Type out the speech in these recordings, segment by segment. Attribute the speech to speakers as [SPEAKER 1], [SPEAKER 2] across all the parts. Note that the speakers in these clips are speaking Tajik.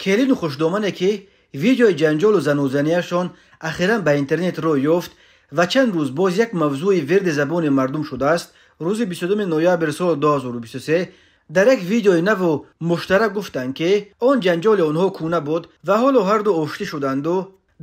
[SPEAKER 1] Келину хушдомане ки видеои ҷанҷолу занозанияшон ахиран ба интернет рӯй ёфт ва чанд рӯз боз як мавзӯи верди забони мардум шудааст, рӯзи 22 ноябр соли 2023 дар як видеои наву муштарак гуфтанд, ки он ҷанҷоли онҳо кӯна буд ва ҳоло ҳарду оштӣ шуданду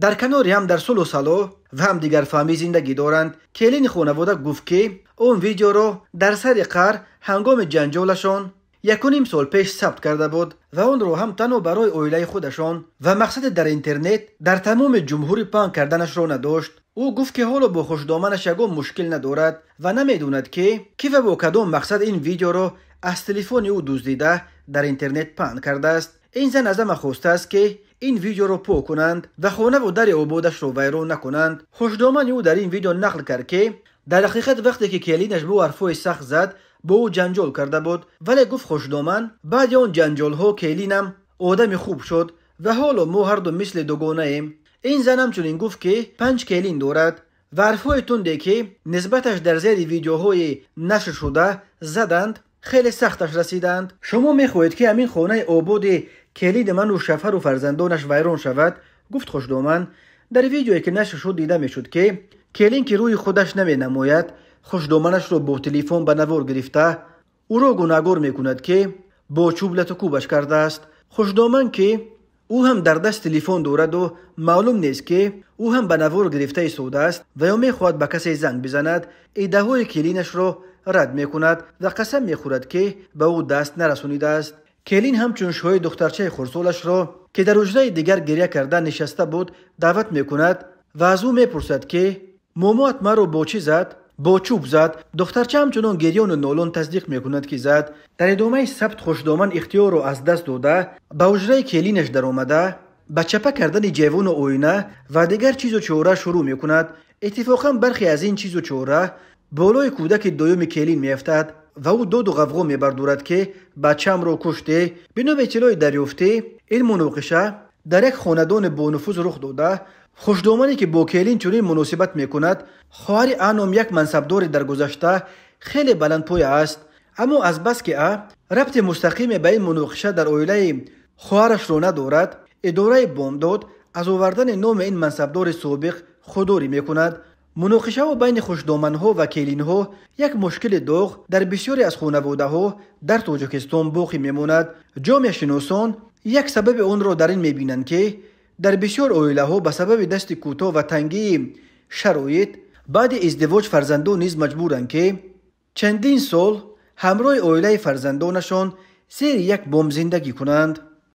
[SPEAKER 1] дар канори ҳам дар сулҳу салоҳ ва ҳамдигарфаҳмӣ зиндагӣ доранд. Келини хонавода гуфт, ки он видеоро дар сари қаҳр ҳангоми ҷанҷолашон 1.5 сол пеш сабт карда буд ва онро ҳам танҳо барои оилаи худашон ва мақсади дар интернет дар тамоми ҷумҳурӣ паҳн карданашро надошт. Ӯ гуфт, ки ҳоло бо хушдоманаш ягон мушкил надорад ва намедонад, ки ки ва бо кадом мақсад ин видеоро аз телефони ӯ дуздида дар интернет паҳн кардааст. Ин зан аз ҳама хостааст, ки ин видеоро пок кунанд ва хонаву дари ободашро вайрон накунанд. Хушдомани ӯ дар ин видео нақл кард, ки дар ҳақиқат вақте ки келинаш бо ҳарфҳои сахт зад, бо ӯ ҷанҷол карда буд, вале гуфт хушдоман баъди он ҷанҷолҳо келинам одами хуб шуд ва ҳоло мо ҳарду мисли дугонаем. Ин зан ҳамчунин гуфт, ки 5 келин дорад ва ҳарфҳои тунде, ки нисбаташ дар зери видеоҳои нашршуда заданд, хеле сахташ расиданд. Шумо мехоҳед, ки ҳамин хонаи ободи келини ману шавҳару фарзандонаш вайрон шавад, гуфт хушдоман. Дар видеое, ки нашр шуд, дида мешуд, ки келин, ки рӯи худаш наменамояд, хушдоманашро бо телефон ба навор гирифта ӯро гунаҳгор мекунад, ки бо чӯб латукӯбаш кардааст. Хушдоман, ки ӯ ҳам дар даст телефон дораду маълум нест, ки ӯ ҳам ба навор гирифта истодааст ва ё мехоҳад ба касе занг бизанад, иддаҳои келинашро рад мекунад ва қасам мехӯрад, ки ба ӯ даст нарасонидааст. Келин ҳамчун шоҳи духтарчаи хурдсолашро, ки дар ҳуҷраи дигар гиря карда нишаста буд, даъват мекунад ва аз ӯ мепурсад, ки момоат маро бо чӣ зад? Бо чӯб зад. Духтарча ҳамчунон гирёну нолон тасдиқ мекунад, ки зад. Дар идомаи сабт хушдоман ихтиёрро аз даст дода, ба ҳуҷраи келинаш даромада, ба чапа кардани ҷевону оина ва дигар чизу чора шурӯъ мекунад. Иттифоқан бархе аз ин чизу чора болои кӯдаки дуюми келин меафтад ва ӯ доду ғавғо мебардорад, ки бачаамро куште. Бино ба иттилои дарёфтӣ, ин муноқиша дар як хонадони бонуфуз рух дода, хушдомане, ки бо келин чунин муносибат мекунад, хоҳари аном як мансабдори дар гузашта хеле баландпоя аст. Аммо азбаски а рабти мустақиме ба ин муноқиша дар оилаи хоҳарашро надорад, идораи бомдод аз овардани номи ин мансабдори собиқ худдорӣ мекунад. Муноқишаҳо байни хушдоманҳо ва келинҳо як мушкили доғ дар бисёре аз хонаводаҳо дар Тоҷикистон боқӣ мемонад. Ҷомеашиносон як сабаби онро дар ин мебинанд, ки дар бисёр оилаҳо ба сабаби дасти кӯтоҳ ва тангии шароит баъди издивоҷ фарзандон низ маҷбуранд, ки чандин сол ҳамроҳи оилаи фарзандонашон зери як бом зиндагӣ кунанд.